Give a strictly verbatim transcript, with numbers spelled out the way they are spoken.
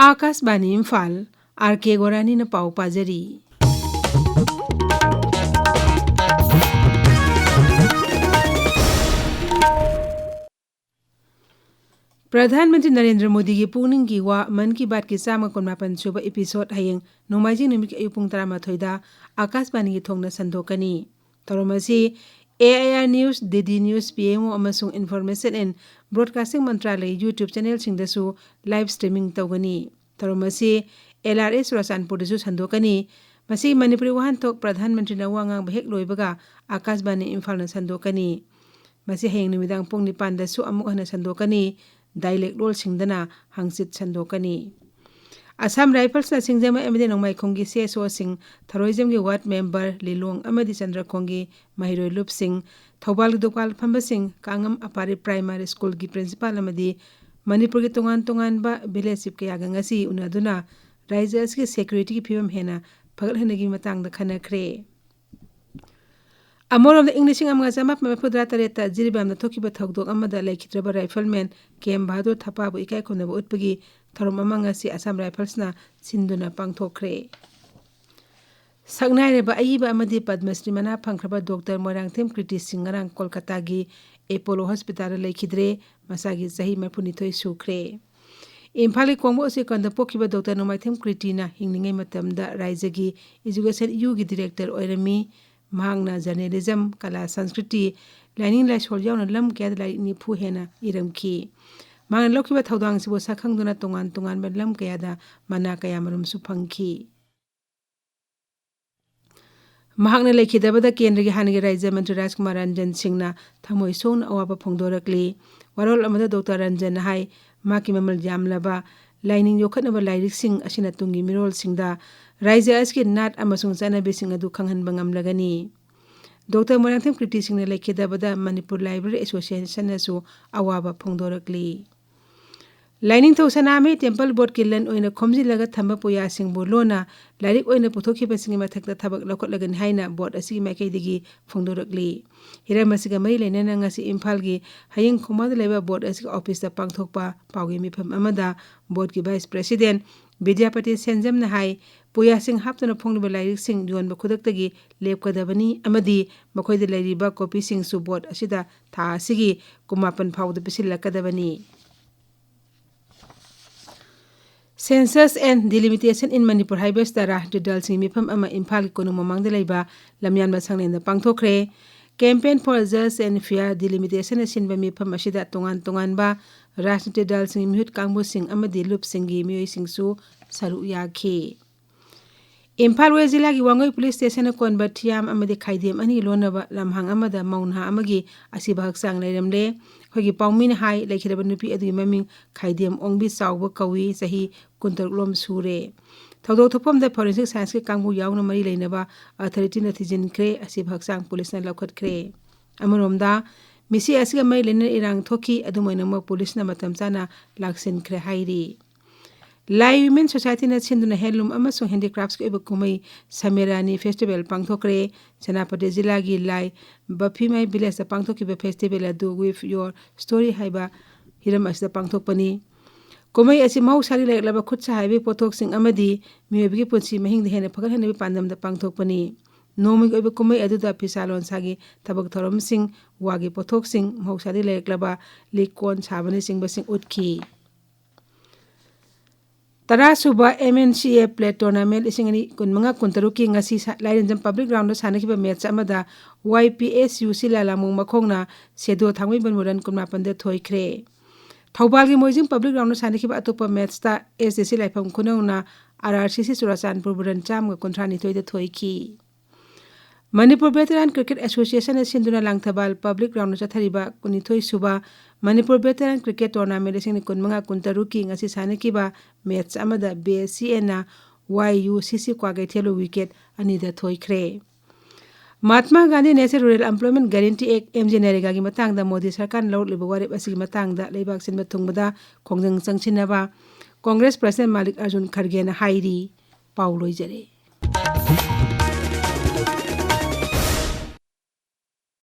ꯑꯥꯀꯥꯁꯕꯥꯅꯤ Imphal, R ꯀꯦ ꯒꯣꯔꯥꯅꯤꯅ ꯄꯥꯎ ꯄꯥꯖꯔꯤ꯫ ꯄ꯭ꯔꯙꯥꯟ ꯃꯟꯇ꯭ꯔꯤ ꯅꯔꯦꯟꯗ꯭ꯔ ꯃꯣꯗꯤꯒꯤ ꯄꯨꯛꯅꯤꯡꯒꯤ ꯋꯥ ꯃꯟ ꯀꯤ ꯕꯥꯠꯀꯤ ꯆꯥꯝꯃ ꯀꯨꯟꯃꯥꯄꯟ ꯁꯨꯕ episode ꯍꯌꯦꯡ ꯅꯣꯡꯃꯥꯏꯖꯤꯡ ꯅꯨꯃꯤꯠꯀꯤ ꯑꯌꯨꯛ ꯄꯨꯡ ꯇꯔꯥꯃꯥꯊꯣꯏꯗ ꯑꯥꯀꯥꯁꯕꯥꯅꯤꯒꯤ ꯊꯣꯡꯅ ꯁꯟꯗꯣꯛꯀꯅꯤ꯫ ꯊꯧꯔꯝ ꯑꯁꯤ A I R News, D D News, P M O ꯑꯃꯁꯨꯡ Information and Broadcasting ꯃꯟꯇ꯭ꯔꯥꯂꯌ YouTube channelꯁꯤꯡꯗꯁꯨ live streaming ꯇꯧꯒꯅꯤ꯫ ꯊꯧꯔꯝ ꯑꯁꯤ L R S ꯆꯨꯔꯥꯆꯥꯟꯄꯨꯔꯗꯁꯨ ꯁꯟꯗꯣꯛꯀꯅꯤ꯫ ꯃꯁꯤ ꯃꯅꯤꯄꯨꯔꯤ ꯋꯥꯍꯟꯊꯣꯛ ꯄ꯭ꯔꯙꯥꯟ ꯃꯟꯇ꯭ꯔꯤꯅ ꯋꯥ ꯉꯥꯡꯕ ꯍꯦꯛ ꯂꯣꯏꯕꯒ ꯑꯥꯀꯥꯁꯕꯥꯅꯤ ꯏꯝꯐꯥꯜꯅ ꯁꯟꯗꯣꯛꯀꯅꯤ꯫ ꯃꯁꯤ ꯍꯌꯦꯡ ꯅꯨꯃꯤꯗꯥꯡ ꯄꯨꯡ ꯅꯤꯄꯥꯟꯗꯁꯨ ꯑꯃꯨꯛ ꯍꯟꯅ ꯁꯟꯗꯣꯛꯀꯅꯤ꯫ Dialect ꯂꯣꯜꯁꯤꯡꯗꯅ ꯍꯪꯆꯤꯠ ꯁꯟꯗꯣꯛꯀꯅꯤ꯫ ꯑꯁꯥꯝ ꯔꯥꯏꯐꯜꯁꯅ ꯁꯤꯡꯖꯃꯩ ꯑꯃꯗꯤ ꯅꯣꯡꯃꯥꯏꯈꯣꯡꯒꯤ C S Oꯁꯤꯡ, ꯊꯧꯔꯣꯏꯖꯝꯒꯤ ward member, ꯂꯤꯂꯣꯡ ꯑꯃꯗꯤ ꯆꯟꯗ꯭ꯔꯈꯣꯡꯒꯤ ꯃꯍꯩꯔꯣꯏ ꯂꯨꯞꯁꯤꯡ, ꯊꯧꯕꯥꯜꯒꯤ ꯗꯨꯀꯥꯟ ꯐꯝꯕꯁꯤꯡ, ꯀꯥꯡꯉꯝ ꯑꯄꯥꯔꯤ primary schoolꯒꯤ principal ꯑꯃꯗꯤ ꯃꯅꯤꯄꯨꯔꯒꯤ ꯇꯣꯉꯥꯟ ꯇꯣꯉꯥꯟꯕ village chief ꯀꯌꯥꯒ ꯉꯁꯤ ꯎꯅꯗꯨꯅ ꯔꯥꯖ꯭ꯌ ꯑꯁꯤꯒꯤ securityꯒꯤ ꯐꯤꯕꯝ ꯍꯦꯟꯅ ꯐꯒꯠꯍꯟꯕꯒꯤ ꯃꯇꯥꯡꯗ ꯈꯟꯅꯈ꯭ꯔꯦ꯫ ꯑꯃꯔꯣꯝꯗ, ꯏꯪ ꯂꯤꯁꯤꯡ ꯑꯃꯒ ꯆꯃꯥꯄꯟ ꯃꯔꯤꯐꯨꯇꯔꯥ ꯇꯔꯦꯠꯇ ꯖꯤꯔꯤꯕꯥꯝꯗ ꯊꯣꯛꯈꯤꯕ ꯊꯧꯗꯣꯛ ꯑꯃꯗ ꯂꯩꯈꯤꯗ꯭ꯔꯕ rifleman ꯀꯦ ꯑꯦꯝ ꯕꯍꯥꯗꯨꯔ ꯊꯄꯥꯕꯨ ꯏꯀꯥꯏ ꯈꯨꯝꯅꯕ ꯎꯠꯄꯒꯤ ꯊꯧꯔꯝ ꯑꯃ ꯉꯁꯤ ꯑꯁꯥꯝ ꯔꯥꯏꯐꯜꯁꯅ ꯁꯤꯟꯗꯨꯅ ꯄꯥꯡꯊꯣꯛꯈ꯭ꯔꯦ꯫ ꯁꯛꯅꯥꯏꯔꯕ ꯑꯏꯕ ꯑꯃꯗꯤ ꯄꯗꯃꯁ꯭ꯔꯤ ꯃꯅꯥ ꯐꯪꯈ꯭ꯔꯕ ꯗꯣꯛꯇꯔ ꯃꯣꯏꯔꯥꯡꯊꯦꯝ ꯀ꯭ꯔꯤꯇꯤ ꯁꯤꯡ ꯉꯔꯥꯡ ꯀꯣꯜꯀꯇꯥꯒꯤ ꯑꯦꯄꯣꯂꯣ ꯍꯣꯁꯄꯤꯇꯥꯜꯗ ꯂꯩꯈꯤꯗ꯭ꯔꯦ꯫ ꯃꯁꯥꯒꯤ ꯆꯍꯤ ꯃꯔꯤꯐꯨꯅꯤꯊꯣꯏ ꯁꯨꯈ꯭ꯔꯦ꯫ ꯏꯝꯐꯥꯜꯒꯤ ꯀꯣꯡꯕ ꯎꯆꯦꯛꯀꯣꯟꯗ ꯄꯣꯛꯈꯤꯕ ꯗꯣꯛꯇꯔ ꯅꯣꯡꯃꯥꯏꯊꯦꯝ ꯀ꯭ꯔꯤꯇꯤꯅ ꯍꯤꯡꯂꯤꯉꯩ ꯃꯇꯝꯗ ꯔꯥꯏꯖ꯭ꯌꯒꯤ education ꯌꯨꯒꯤ director ꯑꯣꯏꯔꯝꯃꯤ꯫ ꯃꯍꯥꯛꯅ journalism, ꯀꯂꯥ, ꯁꯪꯁꯀ꯭ꯔꯤꯇꯤ, ꯂꯥꯏꯅꯤꯡ ꯂꯥꯏꯁꯣꯜ ꯌꯥꯎꯅ ꯂꯝ ꯀꯌꯥꯗ ꯂꯥꯏꯔꯤꯛ ꯅꯤꯐꯨ ꯍꯦꯟꯅ ꯏꯔꯝꯈꯤ꯫ ꯃꯍꯥꯛꯅ ꯂꯧꯈꯤꯕ ꯊꯧꯗꯥꯡꯁꯤꯕꯨ ꯁꯛꯈꯪꯗꯨꯅ ꯇꯣꯉꯥꯟ ꯇꯣꯉꯥꯟꯕ ꯂꯝ ꯀꯌꯥꯗ ꯃꯅꯥ ꯀꯌꯥ ꯃꯔꯨꯝꯁꯨ ꯐꯪꯈꯤ꯫ ꯃꯍꯥꯛꯅ ꯂꯩꯈꯤꯗꯕꯗ ꯀꯦꯟꯗ꯭ꯔꯒꯤ ꯍꯥꯟꯅꯒꯤ ꯔꯥꯖ꯭ꯌ ꯃꯟꯇ꯭ꯔꯤ ꯔꯥꯖꯀꯨꯃꯥꯔ ꯔꯟꯖꯟ ꯁꯤꯡꯅ ꯊꯃꯣꯏ ꯁꯣꯛꯅ ꯑꯋꯥꯕ ꯐꯣꯡꯗꯣꯔꯛꯂꯤ꯫ ꯋꯥꯔꯣꯜ ꯑꯃꯗ ꯗꯣꯛꯇꯔ ꯔꯟꯖꯟꯅ ꯍꯥꯏ, ꯃꯍꯥꯛꯀꯤ ꯃꯃꯜ ꯌꯥꯝꯂꯕ ꯂꯥꯏꯅꯤꯡ ꯌꯣꯛꯈꯠꯅꯕ ꯂꯥꯏꯔꯤꯛꯁꯤꯡ ꯑꯁꯤꯅ ꯇꯨꯡꯒꯤ ꯃꯤꯔꯣꯜꯁꯤꯡꯗ ꯔꯥꯖ꯭ꯌ ꯑꯁꯤꯒꯤ ꯅꯥꯠ ꯑꯃꯁꯨꯡ ꯆꯠꯅꯕꯤꯁꯤꯡ ꯑꯗꯨ ꯈꯪꯍꯟꯕ ꯉꯝꯂꯒꯅꯤ꯫ ꯗꯣꯛꯇꯔ ꯃꯣꯏꯔꯥꯡꯊꯦꯝ ꯀ꯭ꯔꯤꯇꯤ ꯁꯤꯡꯅ ꯂꯩꯈꯤꯗꯕꯗ ꯃꯅꯤꯄꯨꯔ Library Associationꯅꯁꯨ ꯑꯋꯥꯕ ꯐꯣꯡꯗꯣꯔꯛꯂꯤ꯫ ꯂꯥꯏꯅꯤꯡꯊꯧ ꯁꯅꯥꯃꯍꯤ ꯇꯦꯝꯄꯜ ꯕꯣꯔꯗꯀꯤ ꯂꯟ ꯑꯣꯏꯅ ꯈꯣꯝꯖꯤꯜꯂꯒ ꯊꯝꯕ ꯄꯨꯌꯥꯁꯤꯡꯕꯨ ꯂꯣꯟꯅ ꯂꯥꯏꯔꯤꯛ ꯑꯣꯏꯅ ꯄꯨꯊꯣꯛꯈꯤꯕꯁꯤꯡꯒꯤ ꯃꯊꯛꯇ ꯊꯕꯛ ꯂꯧꯈꯠꯂꯒꯅꯤ ꯍꯥꯏꯅ ꯕꯣꯔꯗ ꯑꯁꯤꯒꯤ ꯃꯥꯏꯀꯩꯗꯒꯤ ꯐꯣꯡꯗꯣꯔꯛꯂꯤ꯫ ꯍꯤꯔꯝ ꯑꯁꯤꯒ ꯃꯔꯤ ꯂꯩꯅꯅ ꯉꯁꯤ ꯏꯝꯐꯥꯜꯒꯤ ꯍꯌꯤꯡ ꯈꯣꯡꯕꯥꯗ ꯂꯩꯕ ꯕꯣꯔꯗ ꯑꯁꯤꯒꯤ ꯑꯣꯐꯤꯁꯇ ꯄꯥꯡꯊꯣꯛꯄ ꯄꯥꯎꯒꯤ ꯃꯤꯐꯝ ꯑꯃꯗ ꯕꯣꯔꯗꯀꯤ ꯚꯥꯏꯁ ꯄ꯭ꯔꯦꯁꯤꯗꯦꯟ ꯕꯤꯗ꯭ꯌꯥꯄꯇꯤ ꯁꯦꯟꯖꯝꯅ ꯍꯥꯏ, ꯄꯨꯌꯥꯁꯤꯡ ꯍꯥꯞꯇꯨꯅ ꯐꯣꯡꯂꯤꯕ ꯂꯥꯏꯔꯤꯛꯁꯤꯡ ꯌꯣꯟꯕ ꯈꯨꯗꯛꯇꯒꯤ ꯂꯦꯞꯀꯗꯕꯅꯤ ꯑꯃꯗꯤ ꯃꯈꯣꯏꯗ ꯂꯩꯔꯤꯕ ꯀꯣꯄꯤꯁꯤꯡꯁꯨ ꯕꯣꯔꯗ ꯑꯁꯤꯗ ꯊꯥ ꯑꯁꯤꯒꯤ ꯀꯨꯟꯃꯥꯄꯟ ꯐꯥꯎꯕꯗ ꯄꯤꯁꯤꯜꯂꯛꯀꯗꯕꯅꯤ꯫ Census and Delimitation in Manipur ꯍꯥꯏꯕꯁꯤꯗ ꯔꯥꯖꯅꯤꯇꯤ ꯗꯜꯁꯤꯡꯒꯤ ꯃꯤꯐꯝ ꯑꯃ ꯏꯝꯐꯥꯜꯒꯤ ꯀꯣꯅꯨꯡ ꯃꯃꯥꯡꯗ ꯂꯩꯕ ꯂꯝꯌꯥꯟꯕ ꯁꯪꯂꯦꯟꯗ ꯄꯥꯡꯊꯣꯛꯈ꯭ꯔꯦ꯫ Campaign for Just and Fair Delimitation ꯅ ꯁꯤꯟꯕ ꯃꯤꯐꯝ ꯑꯁꯤꯗ ꯇꯣꯉꯥꯟ ꯇꯣꯉꯥꯟꯕ ꯔꯥꯖꯅꯤꯇꯤ ꯗꯜꯁꯤꯡꯒꯤ ꯃꯤꯍꯨꯠ ꯀꯥꯡꯕꯨꯁꯤꯡ ꯑꯃꯗꯤ ꯂꯨꯞꯁꯤꯡꯒꯤ ꯃꯤꯑꯣꯏꯁꯤꯡꯁꯨ ꯁꯔꯨꯛ ꯌꯥꯈꯤ꯫ ꯏꯝꯐꯥꯜ ꯋꯦꯁ ꯖꯤꯂꯥꯒꯤ ꯋꯥꯡꯒꯣꯏ ꯄꯨꯂꯤꯁ ꯁ꯭ꯇꯦꯁꯟꯅ ꯀꯣꯟꯕ ꯊꯤꯌꯥꯝ ꯑꯃꯗꯤ ꯈꯥꯏꯗꯦꯝ ꯑꯅꯤꯒꯤ ꯂꯣꯟꯅꯕ ꯂꯝꯍꯥꯡ ꯑꯃꯗ ꯃꯧ ꯅꯍꯥ ꯑꯃꯒꯤ ꯑꯁꯤꯕ ꯍꯛꯆꯥꯡ ꯂꯩꯔꯝꯂꯦ꯫ ꯑꯩꯈꯣꯏꯒꯤ ꯄꯥꯎꯃꯤꯅ ꯍꯥꯏ, ꯂꯩꯈꯤꯗꯕ ꯅꯨꯄꯤ ꯑꯗꯨꯒꯤ ꯃꯃꯤꯡ ꯈꯥꯏꯗꯦꯝ ꯑꯣꯡꯕꯤ ꯆꯥꯎꯕ ꯀꯧꯏ, ꯆꯍꯤ ꯀꯨꯟꯇꯔꯨꯛ ꯂꯣꯝ ꯁꯨꯔꯦ꯫ ꯊꯧꯗꯣꯛ ꯊꯣꯛꯐꯝꯗ forensic science ꯀꯤ ꯀꯥꯡꯕꯨ ꯌꯥꯎꯅ ꯃꯔꯤ ꯂꯩꯅꯕ authority ꯅ ꯊꯤꯖꯤꯟꯈ꯭ꯔꯦ, ꯑꯁꯤꯕ ꯍꯛꯆꯥꯡ ꯄꯨꯂꯤꯁꯅ ꯂꯧꯈꯠꯈ꯭ꯔꯦ꯫ ꯑꯃꯔꯣꯝꯗ, ꯃꯤꯁꯤ ꯑꯁꯤꯒ ꯃꯔꯤ ꯂꯩꯅꯅ ꯏꯔꯥꯡ ꯊꯣꯛꯈꯤ, ꯑꯗꯨꯝ ꯑꯣꯏꯅꯃꯛ ꯄꯨꯂꯤꯁꯅ ꯃꯇꯝ ꯆꯥꯅ ꯂꯥꯛꯁꯤꯟꯈ꯭ꯔꯦ ꯍꯥꯏꯔꯤ꯫ ꯂꯥꯏ Women Society ꯅ ꯁꯤꯟꯗꯨꯅ handloom ꯑꯃꯁꯨꯡ handicrafts ꯀꯤ ꯑꯣꯏꯕ ꯀꯨꯝꯍꯩ ꯁꯃꯦꯔꯥꯅꯤ festival ꯄꯥꯡꯊꯣꯛꯈ꯭ꯔꯦ꯫ ꯁꯦꯅꯥꯄꯇꯤ ꯖꯤꯂꯥꯒꯤ ꯂꯥꯏ ꯕꯐꯤꯃꯥꯏ village ꯇ ꯄꯥꯡꯊꯣꯛꯈꯤꯕ festival ꯑꯗꯨ Weave Your Story ꯍꯥꯏꯕ ꯍꯤꯔꯝ ꯑꯁꯤꯗ ꯄꯥꯡꯊꯣꯛꯄꯅꯤ꯫ ꯀꯨꯝꯍꯩ ꯑꯁꯤ ꯃꯍꯧꯁꯥꯗꯒꯤ ꯂꯩꯔꯛꯂꯕ ꯈꯨꯠ ꯁꯥ ꯍꯩꯕꯒꯤ ꯄꯣꯠꯊꯣꯛꯁꯤꯡ ꯑꯃꯗꯤ ꯃꯤꯑꯣꯏꯕꯒꯤ ꯄꯨꯟꯁꯤ ꯃꯍꯤꯡꯗ ꯍꯦꯟꯅ ꯐꯒꯠꯍꯟꯅꯕꯒꯤ ꯄꯥꯟꯗꯝꯗ ꯄꯥꯡꯊꯣꯛꯄꯅꯤ꯫ ꯅꯣꯡꯃꯒꯤ ꯑꯣꯏꯕ ꯀꯨꯝꯍꯩ ꯑꯗꯨꯗ ꯐꯤꯁꯥ ꯂꯣꯟꯁꯥꯒꯤ ꯊꯕꯛ ꯊꯧꯔꯝꯁꯤꯡ, ꯋꯥꯒꯤ ꯄꯣꯠꯊꯣꯛꯁꯤꯡ, ꯃꯍꯧꯁꯥꯗꯒꯤ ꯂꯩꯔꯛꯂꯕ ꯂꯤꯛ ꯀꯣꯟ ꯁꯥꯕꯅꯆꯤꯡꯕꯁꯤꯡ ꯎꯠꯈꯤ꯫ ꯇꯔꯥꯁꯨꯕ M N C A Plate Tournament ꯂꯤꯁꯤꯡ ꯑꯅꯤ ꯀꯨꯟꯃꯉꯥ ꯀꯨꯟꯇꯔꯨꯛꯀꯤ ꯉꯁꯤ ꯁꯥ-, ꯂꯥꯏꯔꯦꯟꯖꯝ public ground ꯗ ꯁꯥꯟꯅꯈꯤꯕ match ꯑꯃꯗ Y P S U C ꯂꯥꯂꯥꯃꯣꯡ ꯃꯈꯣꯡꯅ ꯁꯦꯗꯣ ꯊꯥꯡꯃꯩꯕꯟꯕꯨ run ꯀꯨꯟꯃꯥꯄꯟꯗ ꯊꯣꯏꯈ꯭ꯔꯦ꯫ ꯊꯧꯕꯥꯜꯒꯤ ꯃꯣꯏꯖꯤꯡ public ground ꯗ ꯁꯥꯟꯅꯈꯤꯕ ꯑꯇꯣꯞꯄ match ꯇ S D C ꯂꯥꯏꯐꯝ ꯈꯨꯅꯧꯅ R R C C ꯆꯨꯔꯥꯆꯥꯟꯄꯨꯔꯕꯨ run ꯆꯥꯝꯃꯒ ꯀꯨꯟꯊ꯭ꯔꯥ ꯅꯤꯊꯣꯏꯗ ꯊꯣꯏꯈꯤ꯫ ꯃꯅꯤꯄꯨꯔ Veteran Cricket Association ꯅ ꯁꯤꯟꯗꯨꯅ ꯂꯥꯡꯊꯕꯥꯜ public ground ꯗ ꯆꯠꯊꯔꯤꯕ ꯀꯨꯟꯅꯤꯊꯣꯏ ꯁꯨꯕ ꯃꯅꯤꯄꯨꯔ Veteran Cricket Tournament ꯂꯤꯁꯤꯡ ꯑꯅꯤ ꯀꯨꯟꯃꯉꯥ ꯀꯨꯟꯇꯔꯨꯛꯀꯤ ꯉꯁꯤ ꯁꯥꯟꯅꯈꯤꯕ match ꯑꯃꯗ B S C N ꯅ Y U C C ꯀ꯭ꯋꯥꯀꯩꯊꯦꯜꯕꯨ wicket ꯑꯅꯤꯗ ꯊꯣꯏꯈ꯭ꯔꯦ꯫ Mahatma Gandhi national rural ꯑꯦꯝꯄ꯭ꯂꯣꯏꯃꯦꯟꯠ guarantee ꯑꯦꯛ, ꯑꯦꯝ ꯖꯤ ꯅꯔꯦꯒꯥꯒꯤ ꯃꯇꯥꯡꯗ ꯃꯣꯗꯤ ꯁꯔꯀꯥꯔꯅ ꯂꯧꯔꯛꯂꯤꯕ ꯋꯥꯔꯦꯞ ꯑꯁꯤꯒꯤ ꯃꯇꯥꯡꯗ ꯂꯩꯕꯥꯛ ꯁꯤꯟꯕ ꯊꯨꯡꯕꯗ ꯈꯣꯡꯖꯪ ꯆꯪꯁꯤꯟꯅꯕ ꯀꯣꯡꯒ꯭ꯔꯦꯁ ꯄ꯭ꯔꯁꯤꯗꯦꯟꯠ ꯃꯥꯂꯤꯛ ꯑꯔꯖꯨꯟ ꯈꯔꯒꯦꯅ ꯍꯥꯏꯔꯤ꯫ ꯄꯥꯎ ꯂꯣꯏꯖꯔꯦ꯫